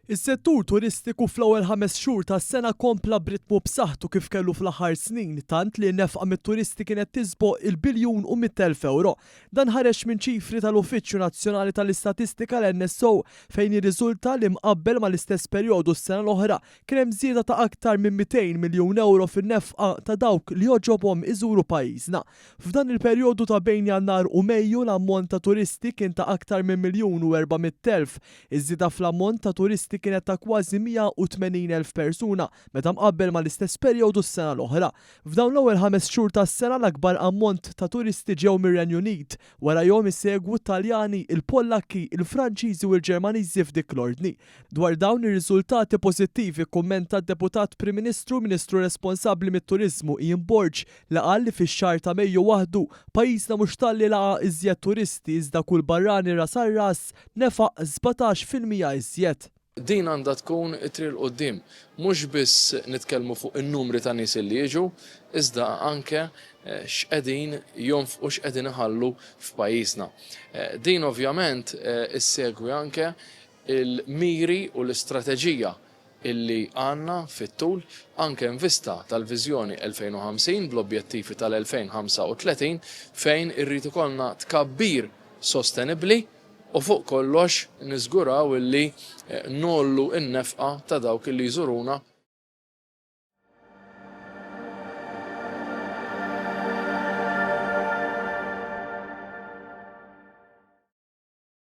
Is-settur turistiku fl-ewwel ħames xhur tas-sena kompla b'ritmu b'saħħtu kif kellu fl-aħħar snin tant li n-nefqa mit-turisti kienet tisboq il-biljun u 100,000 ewro. Dan ħareġ minn ċifri tal-Uffiċċju Nazzjonali tal-Istatistika l-NSO fejn jirriżulta li mqabbel mal-istess perjodu s-sena l-oħra kien hemm żieda ta' aktar minn 200 miljun ewro fin-nefqa ta' dawk li jogħġobhom iżuru pajjiżna. F'dan il-perjodu ta' bejn Jannar u Mejju l-ammont ta' turisti kien ta' aktar minn 1,400,000. Iż-żieda fl-ammont ta' turisti kienet ta' kważi 180,000 persuna meta mqabbel mal-istess perjodu s-sena l-oħra. F'dawn l-ewwel ħames xhur tas-sena l-akbar ammont ta' turisti ġew mir-Renju Unit, warajhom isegwu t-Taljani, il-Pollakki, il-Franċiżi u l-Ġermaniżi f'dik l-ordni. Dwar dawn ir-riżultati pożittivi kkummenta d-Deputat Prim Ministru u Ministru responsabbli mit-Turiżmu Ian Borg li qal li fix-xahar ta' Mejju waħdu, pajjiżna mhux talli laqa' iżjed turisti iżda kull barrani ras għal ras nefaq 17% iżjed. Din għandha tkun it-triq 'il quddiem. Mhux biss nitkellmu fuq in-numri ta' nies li jiġu, iżda anke x'qegħdin jonfqu, x'qegħdin iħallu f'pajjiżna. Din ovvjament issegwi anke il-miri u l-istrateġija illi għandna fit-tul, anke in vista tal-Viżjoni 2050 bl-objettivi tal-2035 fejn irrid ikollna tkabbir sostenibbli u fuq kollox niżguraw illi ngħollu n-nefqa ta' dawk illi jżuruna.